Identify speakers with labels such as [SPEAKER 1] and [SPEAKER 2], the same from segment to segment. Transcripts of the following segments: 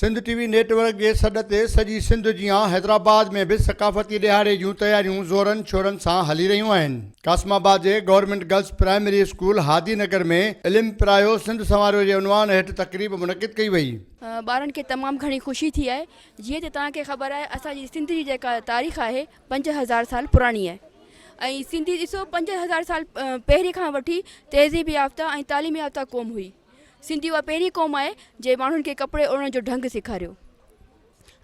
[SPEAKER 1] Sindh T V network جي سڏ تي سڄي سنڌ جيان حيدرآباد ۾ به ثقافتي ڏهاڙي جون تياريون زورن شورن سان هلي رهيون آهن. قاسم آباد جي government girls primary school Hadi Nagar ۾ علم پرايو سنڌ سنواريو جي عنوان هيٺ تقريب منعقد ڪئي وئي.
[SPEAKER 2] ٻارن کي تمام گهڻي خوشي ٿي آهي جيئن ته توهان کي خبر آهي اسان جي سنڌ جي جيڪا تاريخ آهي 5000 سال پراڻي آهي ۽ سنڌي ڏسو 5000 سال پهرين کان وٺي تهذيب يافته ۽ تعليم يافته قوم هئي. سنڌي اها پهرين قوم آهي جنهن ماڻهن کي ڪپڙي اوڙهڻ جو ڍنگ سيکاريو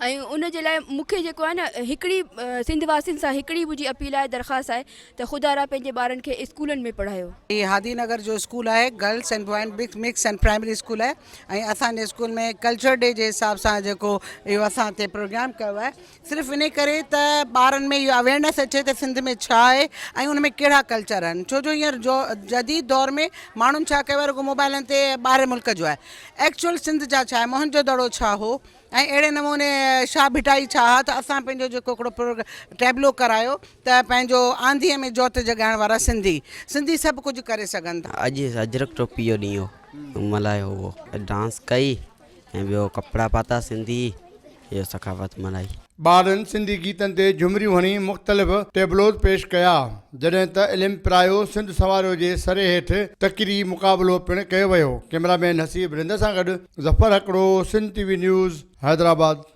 [SPEAKER 2] ۽ ان جي لاء مون کي جيڪو آهي نه هڪڙي سنڌ واسين سان هڪڙي منهنجي اپيل آهي درخواست آهي ته خدا را پنهنجي ٻارن کي اسڪولن ۾ پڙهايو.
[SPEAKER 3] هي هادي نگر جو اسڪول آهي girls and boys mix and primary school آهي ۽ اسان جي اسڪول ۾ ڪلچر ڊي جي حساب سان جيڪو اهو اسان هتي پروگرام ڪيو آهي صرف انهي ڪري ته ٻارن ۾ اهو اويئرنيس اچي ته سنڌ ۾ ڇا آهي ۽ ان ۾ ڪهڙا ڪلچر آهن ڇو جو هينئر جو جديد دور ۾ ماڻهن ڇا ڪيو آهي رڳو موبائلن تي ٻاهرين ملڪ جو آهي ايڪچوئل سنڌ جا ڇا آهي موهن جو دڙو ڇا هو ۽ اهڙي نموني شاهه ڀٽائي ڇا ها ته اسان پنهنجو جيڪو هڪڙو پروگ ٽيبلو ڪرايو ته پنهنجو آنڌيء ۾ جوت جڳائڻ وارا سنڌي سنڌي سڀ ڪجهه ڪري سگهن ٿا.
[SPEAKER 4] اڄ اجرڪ ٽوپي جو ڏينهن هو ملهايو هو ڊانس ڪئي ۽ ٻيو ڪپڙا پاتا سنڌي اهو ثقافت ملهائي.
[SPEAKER 1] ٻارن سنڌي گيتن تي جهمريون هڻي مختلف ٽيبلوز پيش ڪيا، جڏهن ته علم پرايو سنڌ سنواريو جي سري هيٺ تقريري مقابلو پڻ ڪيو ويو. ڪئميرا مين حسيب رند سان گڏ Zafar Hakro, Sindh T V news, Hyderabad.